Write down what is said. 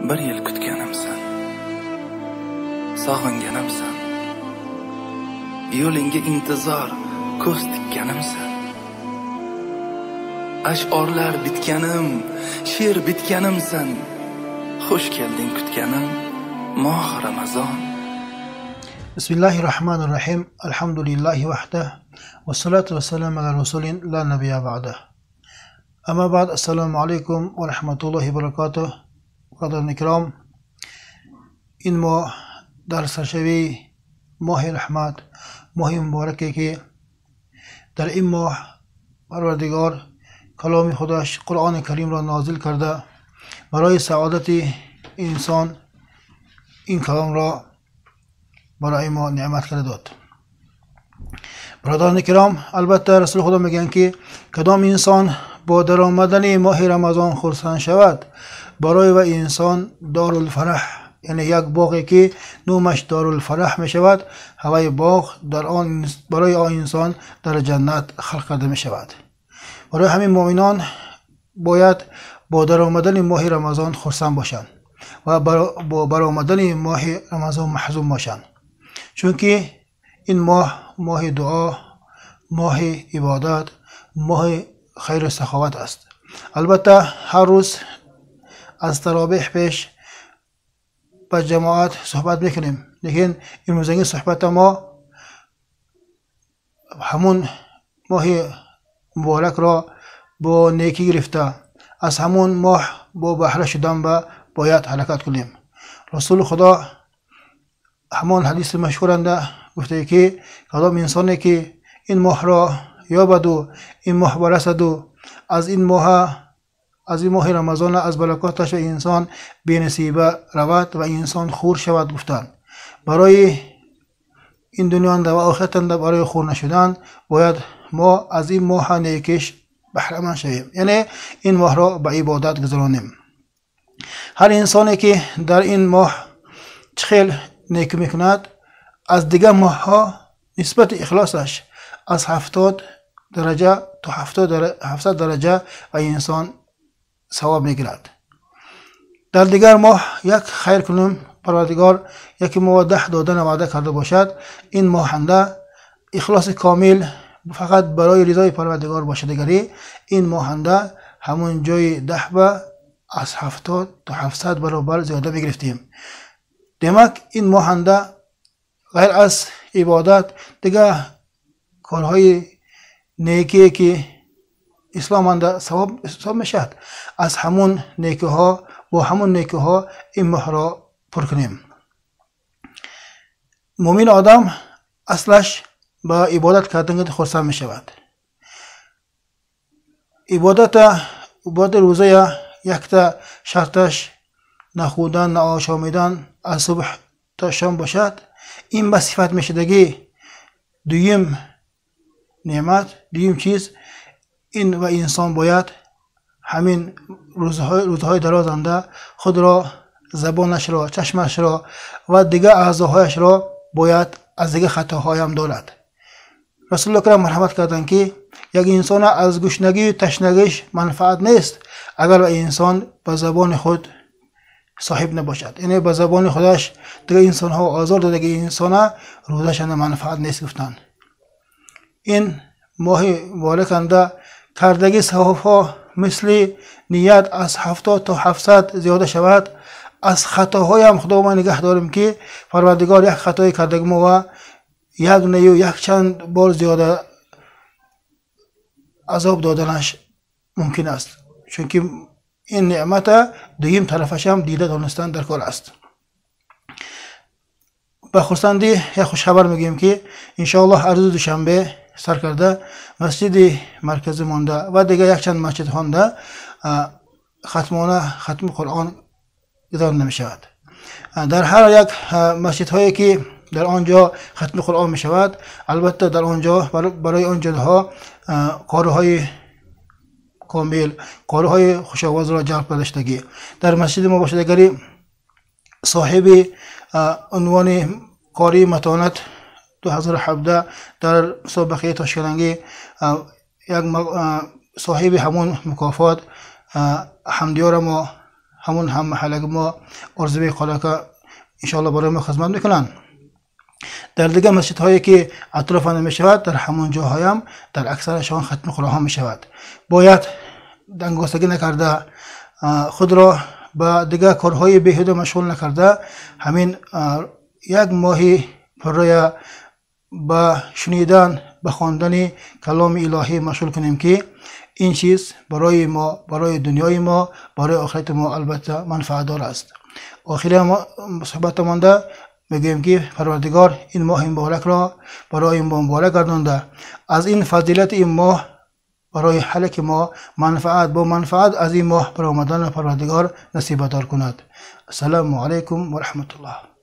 Bir yil kutganimsan, sog'inganimsan, yo'lingga intizor ko'z tikkanimsan. Ash'orlar bitganim, she'r bitganimsan. Xush kelding kutganim, moh Ramazon. Bismillahirrahmanirrahim. Alhamdulillahi vahdah. Vassalatu vassalamu ala rasulin la nabiyya ba'da. Amma ba'd. Assalomu alaykum va rahmatullohi va barakatuh. Бародарони икром, ин моҳ дар саршавии моҳи раҳмат, моҳи мубораке ки дар ин моҳ Парвардигор каломи худаш Қуръони Каримро нозил карда, барои саодати инсон ин каломро барои мо неъмат карда дод. Бародарони икром, албатта Расули Худо мегӯянд ки кадом инсон бо даромадани моҳи Рамазон хурсанд шавад, барои ва инсон Дорулфараҳ, яъне як боғе ки номаш Дорулфараҳ мешавад, ҳаваи боғ дар он барои он инсон дар ҷаннат халқ карда мешавад. Барои ҳамин муъминон бояд бо даромадани моҳи Рамазон хурсанд бошанд ва бо баромадани моҳи Рамазон маҳзун бошанд, чунки ин моҳ моҳи дуо, моҳи ибодат, моҳи хайру саховат аст. Албатта ҳар рӯз аз таробеҳ пеш ба ҷамоат суҳбат мекунем, лекин имрӯзаги суҳбата мо ҳамун моҳи муборакро бо некӣ гирифта, аз ҳамун моҳ бо баҳра шудан ба бояд ҳаракат кунем. Расули Худо ҳамон ҳадиси машҳуранда гуфтае ки кадом инсоне ки ин моҳро ёбаду ин моҳ барасаду аз ин моҳа, аз ин моҳи Рамазона аз баракоташ ва инсон бенасиба равад ва инсон хур шавад, гуфтанд. Барои ин дунёнда ва охиратанда барои хур нашудан бояд мо аз ин моҳа некиш баҳраманд шавем, яъне ин моҳро ба ибодат гузаронем. Ҳар инсоне ки дар ин моҳ чӣ хел некӣ мекунад, аз дигар моҳҳо нисбати ихлосаш аз 70 дараҷа то 700 дараҷа ва инсон савоб мегирад. Дар дигар моҳ як хайр кунем, Парвардигор яке мо 10 додана ваъда карда бошад, ин моҳанда ихлоси комил фақат барои ризои Парвардигор бошад, дигари ин моҳанда ҳамон ҷои 10 ба аз 70 то 700 баробар зиёда мегирифтем. Демак ин моҳанда ғайр аз ибодат дигар корҳои некие ки ислом анда савоб ҳисоб мешавад, аз ҳамун некиҳо бо ҳамун некиҳо ин моҳро пур кунем. Муъмин одам аслаш ба ибодат кардан хурсанд мешавад. Ибодата, ибодати рӯзая якта шарташ нахӯрдан, наошомидан аз субҳ то шом бошад, ин ба сифат мешудагӣ дуюм неъмат, дуюм чиз ин ва инсон бояд ҳамин рӯзҳои дарозанда худро, забонашро, чашмашро ва дигар аъзоҳояшро бояд аз дигар хатоҳоям дорад. Расулуллоҳ акрам марҳамат карданд ки як инсона аз гушнагию ташнагиш манфаат нест, агар ва инсон ба забони худ соҳиб набошад, яъне ба забони худаш дигар инсонҳо озор додаги инсона рӯзашана манфаат нест гуфтанд. Ин моҳи мубораканда кардаги савобҳо мисли ният аз 70 то 700 зиёда шавад, аз хатоҳоям Худованд нигаҳ дорем ки Парвардигор як хатое кардаги мо ва як нею якчанд бор зиёда азоб доданаш мумкин аст, чунки ин неъмата дуюм тарафашам дида донистан дар кор аст. Ба хурсандӣ як хушхабар мегӯем ки иншоаллоҳ аз рӯзи душанбе сар карда масҷиди марказӣ монда ва дигар якчанд масҷидҳонда хатмона хатми Қуръон гузаронда мешавад. Дар ҳар як масҷидҳое ки дар он ҷо хатми Қуръон мешавад, албатта дар он ҷо барои он ҷоҳо қориҳои комил, қориҳои хушовозро ҷалб карда шудагӣ. Дар масҷиди мо бошад агари соҳиби унвони қории матонат 2017 дар мусобиқаи тошкалангӣ як соҳиби ҳамон мукофот ҳамдиёра мо ҳамон ҳам маҳаллаги мо Орзубек хола ки иншоаллоҳ барои мо хизмат мекунанд. Дар дигар масҷидҳое ки атроф мешавад, дар ҳамон ҷоҳоям дар аксарашон хатми Қуръон мешавад. Бояд дангосагӣ накарда, худро ба дигар корҳои беҳуда машғул накарда, ҳамин як моҳи пуррая ба шунидан, ба хондани каломи илоҳӣ машғул кунем, ки ин чиз барои мо, барои дунёи мо, барои охирати мо албатта манфаатдор аст. Охири суҳбатамонда мегӯем, ки Парвардигор ин моҳи муборакро барои мо муборак гардонда, аз ин фазилати ин моҳ барои ҳар яки мо манфаат бо манфаат аз ин моҳ баромадан Парвардигор насибадор кунад. Ассалому алайкум ва раҳматуллоҳ.